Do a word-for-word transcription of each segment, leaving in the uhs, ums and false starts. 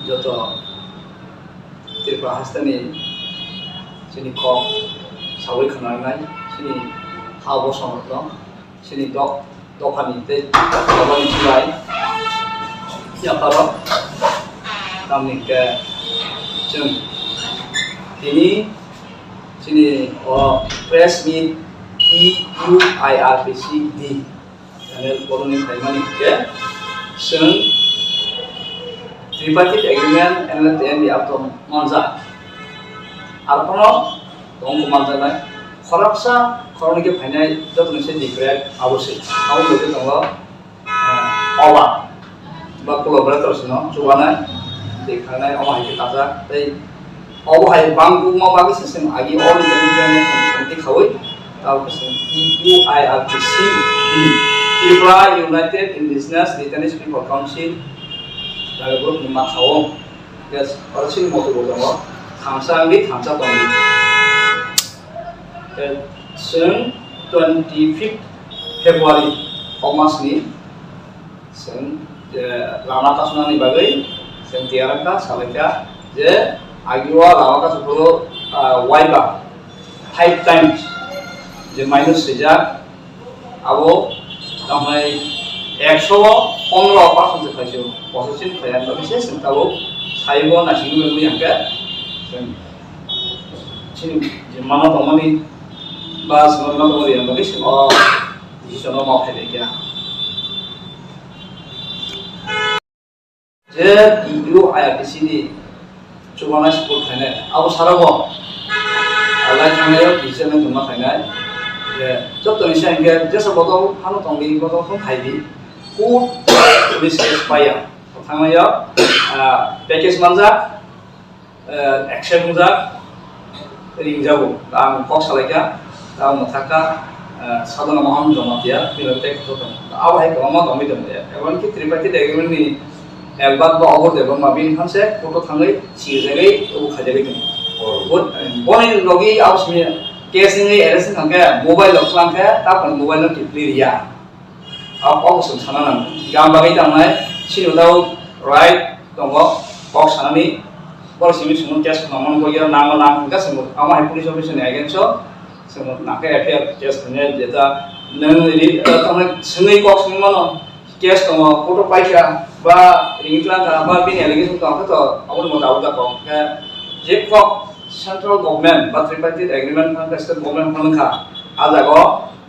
Joto Tripura hasteni chini kok sawi khwnanai, chini ha bosong rok, chini dok dophani tei dophani chwrai yapharo tamni hwnkhe chwng tini chini o press meet T U I R P C D channel boroni phaimani hwnkhe chwng tripartite agreement N L T N B R to manjak. Arpano tongkho manjaknai khoroksa khoroknwi khe phainai jotoni se different abo se. Abo logwi tongo, eh, oba ba collaborators no chubanai tei khanai omo hai khe kajak tei obo hai bangkukma bagwi se chwng agi o region ni committee khaui tao khe chwng T U I R T C D Tripura United Indigenous Ritenist People Council Raiburg ni makhao. Yes, oro chini moto bo tongo. Thamsa wngwi thamsa tongwi. Tei chwng twenty fifth February o masni chwng, eh, lama kasnani bagwi chwng tiyar wngkha, salaikha je agio lama kasukgo, ah, waiba five times je minus swijak. Abo tamhai ekso o pondro percent se khaisio, pochis sin khlaiya, bagwi se chwng tabuk saibo naisingwi wngwi hwnkhe chwng chini je mano tongmani ba chwng mano tongmani bagwi chwng o decision o ma phaibai kha. Je T U I R T C ni chubanai support khainai, abo sara bo alai thangnaio kisa no tongma khainai. Je jotoni se hwnkhe jesa bodol phano tongdi, bodol phano khaidi, court police case paiya thangnaio, ah, package manjak, eh, accept wngjak, ringjago. Ang kok salaikha, ang mwthakha, eh, Sadhana Mohan Jamatia, bini tei kok tong. Abo hai kwbangma tongwi tongo. Emonki Tripartite Agreement ni Albert ba Obor Debbarma bini phanse court o thangwi sirjagwi abo khaijagwi tongo. Oh. Bo-, boni logi abo simi case wngwi arrest wngkha khe mobile rok khwlangkhe, taphano mobile no kiphilwi riya. Abo kok bwswk sana nango. Gam bagwi tangnai, chini ulo right tongo, kok sanani, borok simi chwngno case khwlangmani bagwi nangma nang hwnkha chwngno, amo hai police officer ni against o chwngno nangkhe F I R case khainai, jeta nwng ri-, eh, tamni swngwi kok swngwi mano, case tongo, photo paikha, ba ringwi twlangkha, ba bini allegation tongkha to, aboni moto abo da kok. Hwnkhe je kok central government ba tripartite agreement phano state government phano wngkha, ah jaga o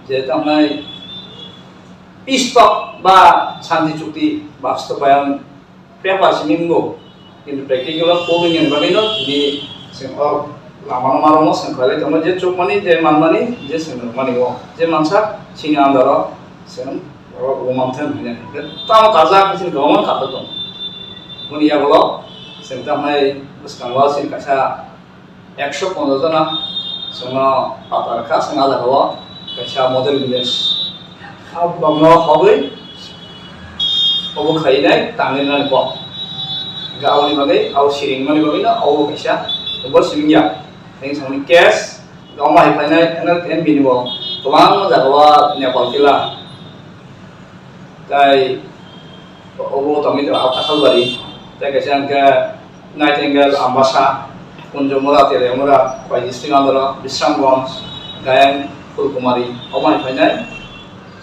je tamni peace talk ba shanti chukti bastobayan paper simi wngo, kintu practical o pogwini bagwi no tini chwng o lama no maromo chwng khlai tongma je chukmani je manmani je chwng rwmani o je mansa chini andaro chwng oro o manthan hwnwi tamo kajak chini kwbangma kajak tong boni yagulo chwng tamnai bwskango chini kaisa ekso ponchash jona chwngno pata rwkha, chwng ah jagao kaisa model village. Ah bangno hogwi obo khainai tangwi nani kok. Hwnkhe aboni bagwi abo siring mani bagwino obo kaisa bo siring ya. Tei samani case omo hai khlainai N L T N B ni bo kwbangma jagao Nepal kila. Tai obo tongwi tongo Kasalbari, tei kaisa hwnkhe Nightingale, Ambasa, Kunjumura, Teliamura, Khowai district under o Bisramganj, Gayang, Phulkumari, omo hai phainai.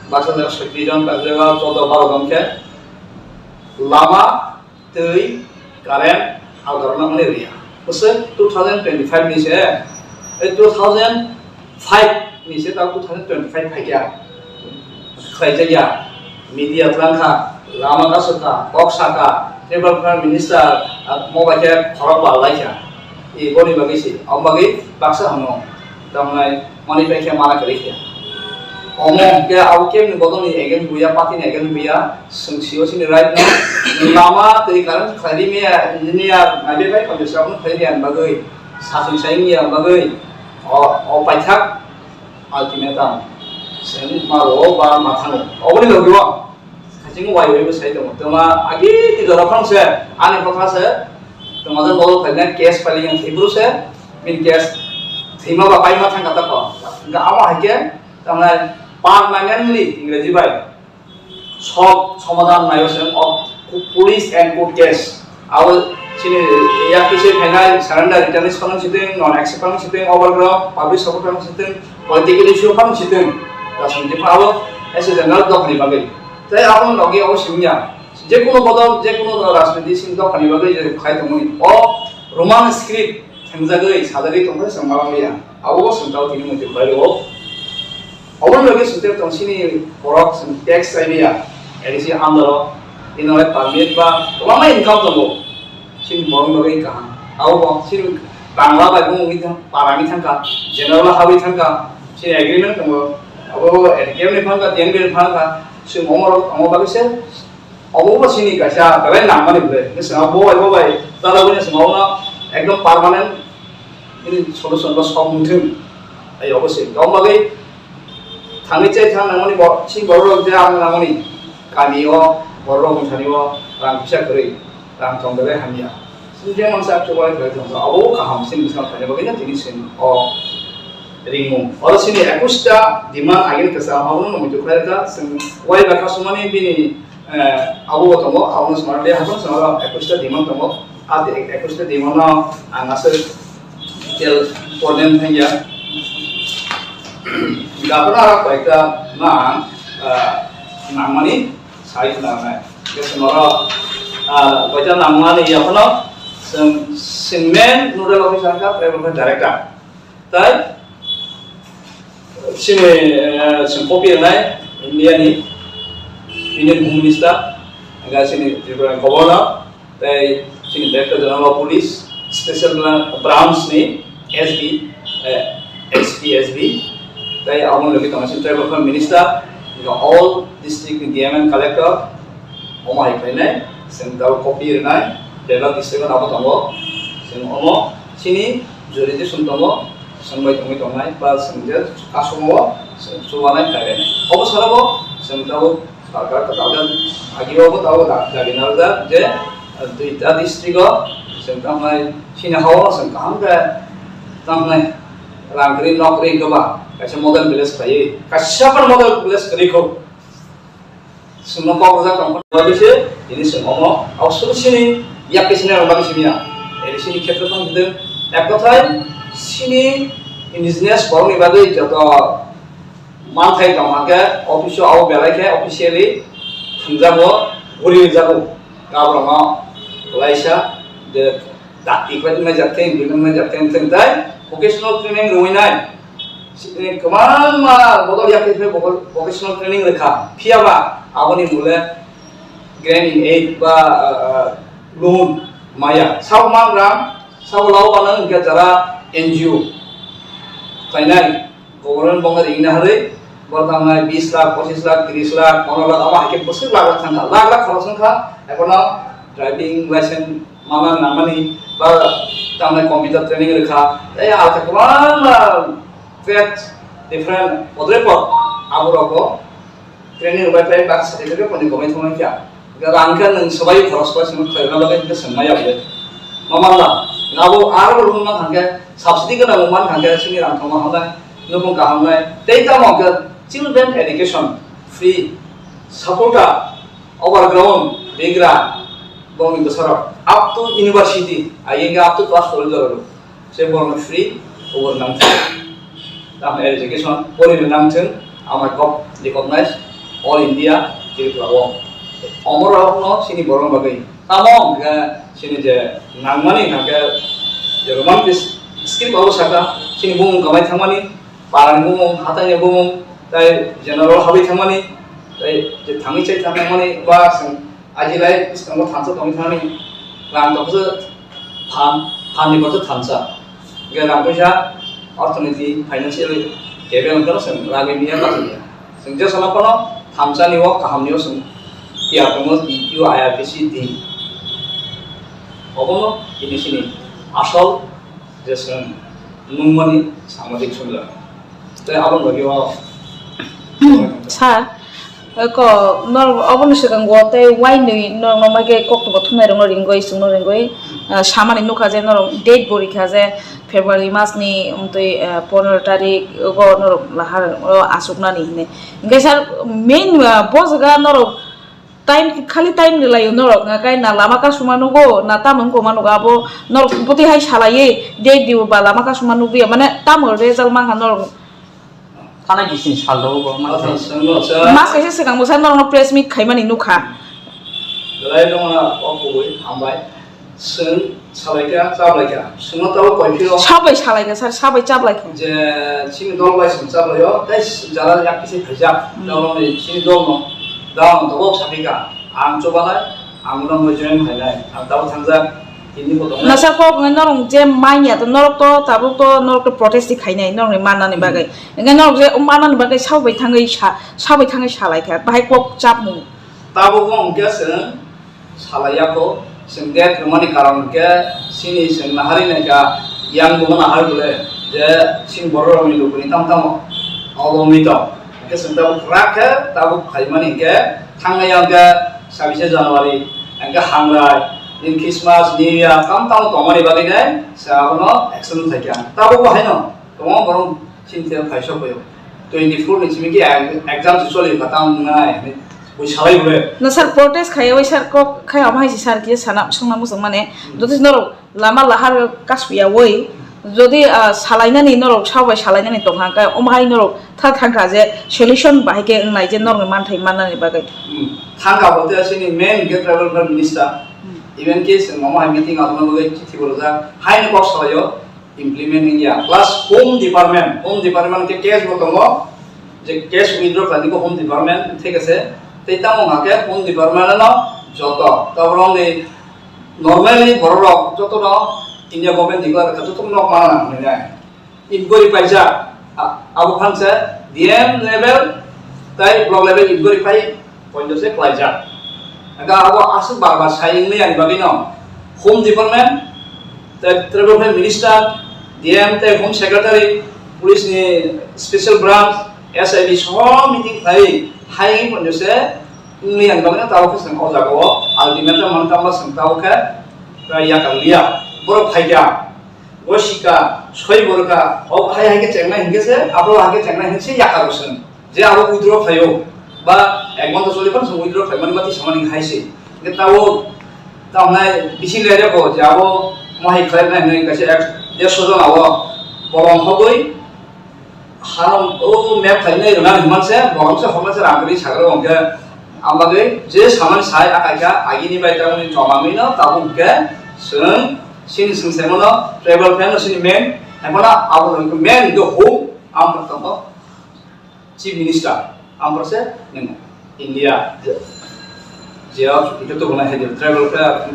Baksa jaga soichis jon, baksa jaga chordo baro jon khe lama twi, current, algorok nangmani rwya. Bwswk two thousand twenty-five ni se, eh, two thousand five ni se tao two thousand twenty-five phaikha. Khlaijakya, media twlangkha, lama kasukha, kok sakha, tribal prime minister, ah, mo bai khe khorok bal laikha. E boni bagwi se, abo bagwi baksa hwngo. Tamnai manwi paikhe mana kwrwi khe. Omo hwnkhe abo kebni bodolni agent buya, party ni agent buya, chwng sio chini right no. Lama twi current khlaidi miya, engineer, naibe bai condition khlaidi ang bagwi, sathung sai miya bagwi, o, o paithak ultimatum. Chwng ma ro ba ma thango. Oboni logi o. Kaching wai wai bo sai tongo. Toma agi ti jora phang se, ani bokha se, toma jang bol khaina case filing ang thibru se, min case thima ba pai ma thang kata ko. Ga amo hai ke, tama permanently Ingreji bai. Sob somadan nayo se, of police and court case. Abo Chini yakni se phainai surrender return list phano sitwng, non accept phano sitwng, overground, public support phano sitwng, political issue phano sitwng, rajniti phano as a general dophani bagwi. Tei abo logi abo simi ya, je kono bodol, je kono rajniti simi dophani bagwi je khai tongmani. O Roman script thengjagwi sajagwi tongkhe chwng ma lamliya. Abo bo chwng tao tini muitu khlai rwo. Oboni logi sute tong sini borok chwng tax saimaya, A D C under o, ino le permit ba kwbangma income tongo. Sini borok logi kaham. Abo bo sini Bangla bai bo wngwi thang, parani thangkha, general habwi thangkha, sini agreement tongo. Abo A D K ni phangkha, T N B ni phangkha, sini omorok tongo bagwi se. Obo bo sini kaisa belai nangmani ble. Bwswng bo bai bo bai tala bini swngo no ekdom permanent ini solution ba sok mungthung. Ai obo se. Tong bagwi thangwi chai thang nangmani bo si borok je ang nangmani kami o borok mungthani o rang kisa kwrwi rang tong belai hamya. Sini je mangsa chubai kwrwi tong obo kaham sini bwswng khaina bagwi na tini sini o ringmung. Oro sini ekusta demand agini kasa obo no muitu khlai ka sing wai ba kasumani bini Eh, abo bo tongo, abo no swnamdi, abo no swnamdi, ekusta demand tongo. A de-, ekusta demand no ang aswk detail problem thangya. Gapra aro koita ma, eh, nangmani sai khna nai. Ke swnamdi, eh, koita nangmani yaphano sing, sing main nodal officer ka, tribal director. Tai chini, eh, chwng copy rwnai India ni Union Home Minister, hingke chini Tripura ni Governor, tai chini Director General of Police, Special Bra-, Branch ni S P, eh, S P S B, tai aboni logi tongo chini Tribal Affairs Minister, hingke all district ni D M and Collector, omo hai khlainai, chwng tabuk copy rwnai, bebak district o abo tongo, chwng omo chini jurisdiction tongo, chwng bai tongwi tongnai, ba chwng je kasongo chwng chubanai khlai rwnai. Obo sara bo chwng tabuk sarkar kwtal khe agi o bo tabuk da-, dabi narwkjak je, ah, duita district o chwng tamo hai chini ha o chwng kaham khe tamo hai rang kwrwi nok kwrwi wngkhe ba kaisa model village khlaiwi, kaisa model village kwrwi kho. Chwngno kok rwjak tong phano bagwi se tini chwng omo ausuksini yak kisini rwna bagwi simi ya. A D C ni khetro tong hwnkhe ek kothai chini indigenous borokni bagwi joto manthai tong hwnkhe office o abo belai khe officially thwngjago, guri rwjago. Kabrokno kwlaisa je dakti khlai wngnai jak khe, bini wngnai jak khe, wngthai vocational training rwui nai. Sini kwbangma bodol yakni phai vocal-, vocational training rwkha. Phiya ba aboni mole grant in aid ba, ah, ah, loan maya. Sabo mang rang, sabo lao ba nang hingke jara N G O khlainai. Government bongni ringna harwi, borok tangnai bis lakh, pochis lakh, tris lakh, pono lakh, abo hai khe bwswk lakh lakh thangkha. Lakh lakh khorok wngkha, ebono driving license mana nangmani, ba tangnai computer training rwkha. Tei alkha kwbangma trade different bodre pod aborok bo training rwbai phai bak certificate poni gomai thangmani kha. Rang khe nwng swbai khorok swbai simi khlaina bagwi hwnkhe swngmaya bwle. Ma manla. Abo aro bo wngma thangkhe subsidy gwnang wngma thangkhe chini rang thangma hamnai, nukhung kaham nai. Tei tamo hwnkhe children education free, sapoda, overground, begra, bongni bwsarok, up to university, ayenge up to class twelve jorok. Se borokno free, obo nangthang. Tamo education, porino nangthang, amai kok recognize all India, Tripura o. Omorokno chini borokno bagwi. Tamo hwnkhe chini je nangmani hwnkhe je Roman script abo saka, chini bumung kamai thangmani, parani bumung, hataini bumung, tai general habwi thangmani, tai je thangwi chai thangmani, ba chwng Ajilai bwskango thansa tongwi thani rang tongsa phan, phanni kotor thansa. Hingke rang puisa orthonoiti financial table wngkha chwng ragwi miya bachaya. Chwng je sono phano thansani o kahamni o chwng tiyar tongo U I R P C din. Obono tini chini asol je chwng nungmani samajik sumjak. Tei aboni bagwi o Sir, ko norok oboni swkango tei uainwi norokno maikhe koktwma thumnairokno ringwi, chwngno ringwi, ah, samani nukha je norok date bo rikha je February masni, um, twi, ah, pondro tarik o norok lahar o achuknani hinwi. Hinkhe sir, main, ah, bo jaga norok Time, khali time ni laio norok, na kai na lama kasuma nugo, na tamo wngkoma nugo, abo norok bwtwi hai salaiwi date dibo ba lama kasuma nugwi, mane tamo result mankha norok. Thana kising sal rw bo, ma Acha, se. Swngno sa. Mas kaisa swkang bwsa norokno press meet khaimani nukha. Belai no ma o kubui hambai. Swng salaikha, chablaikha. Swngno tabo koi phiro. Sabai salaikha, sir, sabai chablaikha. Je chini dol bai swng chablaio, tei jara yak kisi phaijak. Hmm. Tabo ni chini dol no, down to bok sapika. Ang chubanai, ang no join khainai. Ang tabo thangjak. Tini bo tongnai. Nasa kok ngai norok je manya to norok to tabuk to norok to protest ti khainai norok ni mannani Hmm. bagwi. Ngai norok je mannani bagwi sabai thangwi sa, sabai thangwi salaikha. Bahai kok chapmung. Tabuk bo hwnkhe swng salaiya kho, chwng de thwngmani karon hwnkhe chini chwng nahari naikha, yang bo nahar bole je chini borok rokni lukuni tamo tamo obo wngwi tong. Hwnkhe chwng tabuk kwrak khe tabuk phaimani hwnkhe thangnai hwnkhe sabise January, hwnkhe Hangrai, nini Christmas, New Year tamo tamo tongmani bagwi nai chwng abono action khaikha. Tabuk bo haino. Kwbangma borok chini thai phaisok phaio. Twenty four ni simi khe exam se choli kha tang wngnai hinwi bui salai ble. No sir, protest khai oi sir, kok khai omo hai si sir kisa sana songna muchung mane. Hmm. Joto norok lama lahar kaspi ya oi. Jodi, ah, salainani norok sabai salainani tong kha, khe omo hai norok tha thang kha je solution bahai khe wngnai je norok manthai mannani bagwi. Hmm. Thang kha bo te sini main hwnkhe tribal welfare minister. Hmm. Even khe se omo hai meeting abono bagwi chithi bo rijak. Haino kok salaio. Implement wngya. Plus Home Department, Home Department khe case bo tongo, je case withdraw khlainai khe Home Department, thik ase, tei tamo hwnkha khe Home Department no joto, ta borok ni normally borok rok joto no India government declare kha joto no nok mana nang hinwi nai. Inquiry paijak, a-, abo phan se D M level tei block level inquiry pai, Poito se klaijak. Hwnkhe abo aswk bar bar sai wngwi ani bagwino Home Department, tei Tribal Welfare Minister, D M tei Home Secretary, Police ni Special Branch, S I B soho meeting khlaiwi hai wngwi poito se wngwi ani bagwino tabuk khe chwng o jagao ultimatum manwi tangma chwng tabuk khe tei yakar liya. Borok phaikha. Bo sika, soi borok kha, o hai hai khe chengnai hinkhe se, abo hai khe chengnai hinkhe se yakar rw swn. Je abo withdraw khlaio, ba ek ghonta choli phano chwng withdraw khlaimani ba tisamani hai se. Hinkhe tabo, tamo nai bisi lerebo je abo mohai khlainai hinwi kaisa ek dersho jon abo bolong hogwi, Hano o map khainai rwnani hwnman se, borom se hokma se rang kwrwi sakro hwnkhe, ang bagwi je samani sai akaikha, agini bai tamoni chomangwi no tabuk hwnkhe chwng chini chwng saimano tribal plan no chini main, haikhe abono hwnkhe main hwnkhe home, ang tongo Chief Minister, ang se nini. India, je, je, itu tu guna hai tribal affair,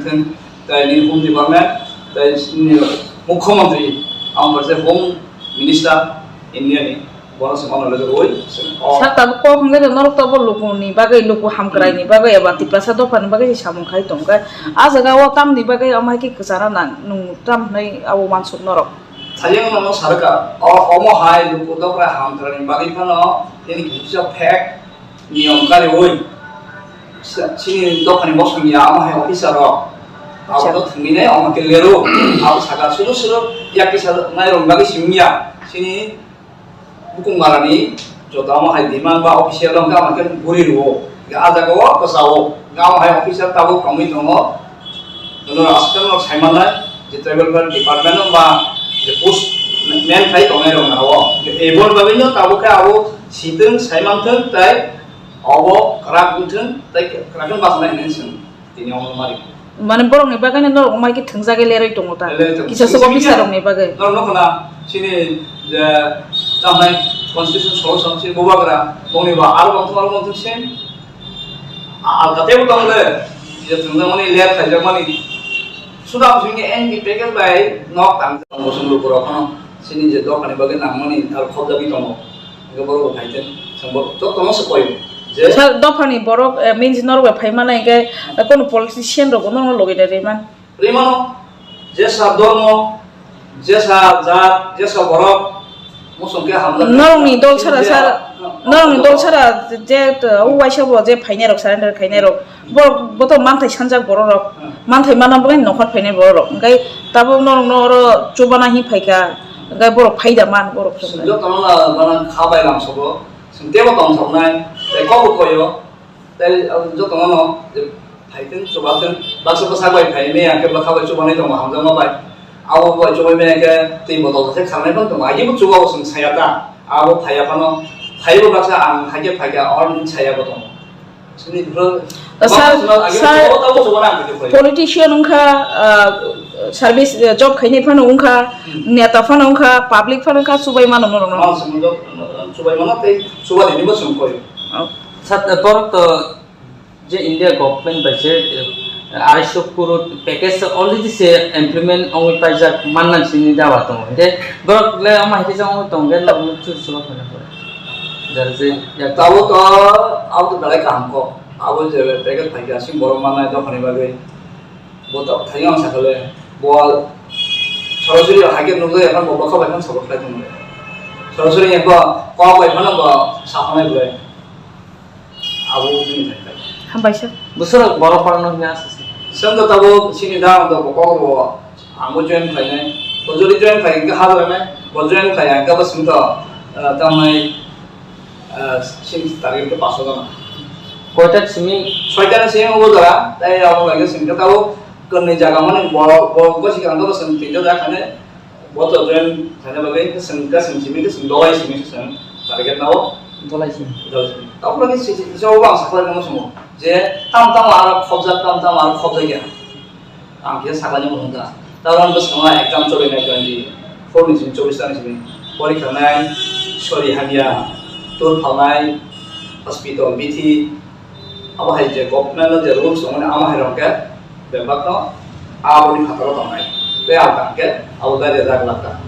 tei ni Home Department, tei ni Mukhyamantri, ang se Home Minister India ni, bono se ono le roi, se, o. Sir, tabuk kok hwngle norok to bo luku ni bagwi, luku hamkrai ni bagwi, eba Tiprasa dopha ni bagwi se samung khai tong kha. A jaga o tam ni bagwi, omo hai khe kwcharo nang, nung tam hwnwi abo uansuk norok. Thayung no sarka, o, omo hai luku dopha hamkrai ni bagwi phano, tini kisa fake niyom kariui sa-, chini dophani bosong ya, omo hai officer rok. Abo Acha. To thwngwi nai, omo khe lero. Abo saka suru suru ya kisa nai rong bagwi simi ya. Chini bukung marani joto omo hai demand ba official rok omo khe guri rwo. Ya a jaga o kwchao. Omo hai officer tabuk tongwi tongo. Bono aswk no saimanai je tribal welfare department no ba je post man khai tongnai rok no o. Eboni bagwi no tabuk khe abo sitwng saimanthwng tei obo kwrak wngthwng tei kwrak wng bachana hinwi chwng tini omo mari. Mane borok ni bagwi no norok mai khe thwngjagwi lerwi tongo ta. Lerwi tongo. Kisa se officer rok ni bagwi. Norok no khna chini je tamnai constitution solution chini bubagra bongni ba aro bangthung aro bangthung sin. Alkate bo tong le, je thwngjakmani, late khaijakmani. Suda bisingni N P package bai nok tang. Bosong lukurok phano chini je dophani bagwi nangmani aro khobjagwi tongo. Hingke borok bo phaikhe, chwng bo jotono se koyo. Je Sir, dophani borok, eh, means norok bai phai mano hingke, eh, kono politician rok bo norokno logi da rwi man. Rimano, jesa dormo, jesa jat, jesa borok, muchung khe hamjak. Norokni dol sara, sir, norokni dol sara je, uh, uaisa bo je phainai rok, surrender khainai rok, borok bo to manthai sanjak borok rok, Hmm. Manthai mana bo nokhor phainai borok rok. Hingke tabuk norokno oro chubana hi phaikha, hingke borok phaida man borok rok. Jotono na bana kha bai lam sobo, sing tebo tong thoknai, tei kobo koyo. Tei jotono no phaitwng chubaktwng baksa bwsa bai phai maya khe bwkha bai chubanai tongo hamjakma bai. Abo bai chubai maya khe twi botol se kharnai phano tongo. Agebo chuba bo chwng saya ta. Abo phaiya phano phaibo baksa ang haikhe phaikha or saya bo tongo. Sini bro. Sir, sir, politician wngkha, ah, service, eh, job khainai phano wngkha, neta phano wngkha, public phano wngkha, chubai mano norokno. Chubai mano tei chuba dinibo chwng koi. Sat borok to je India government bai se, eh, arai so crore package already se implement ongwi paijak manna sini dawa tongo. Hingke borok le ama hingke jang ongwi tong gen tabuk churi churi khana pore. Jar je yak tabuk to abo to belai kaham kok. Abo je package phaikha sing borok mannai dophani bagwi. Bo to thayung ang sakale bo sorosori haikhe nukjak yaphang bo bokha bai phano support khlai tongo. Sorosori bo kok bai phano bo saphang nai belai. Abo bini thai thai. Hambai sir. Bwswrok borok parno hwnwi aswk se. Chwng to tabuk chini da ang to bo kok bo ang bo join khlainai. Bo jodi join khlai hwnkhe ha jora nai. Bo join khlai hwnkhe bo chwng to, ah, tamnai, ah, chini target khe paso jona. Koita simi? Soita ni simi bo jora. Tai abo lage chwng khe tabuk kwnwi jaga mani bo bo gosi kang to bo chwng tinta jaga khainai. Bo to join khaina bagwi swng ka swng simi ka swng dolai simi swng target nao. Dolai simi. Dolai simi. Tabuk ni si si so bang sakhlai nang sumo. Je tam tam aro khobjak tam tam aro khobjak ya. Ang khe sakhlai nang mung da. Tabuk ang swng exam choli nai twenty four ni simi chobbish ni simi. Porikha nai sori hamya tur phalnai hospital bithi. Abo hai je government no je rules tongo, amo hai rok khe bebak no aboni phataro tongnai. Tei ang tang khe abo dai rejak lakha.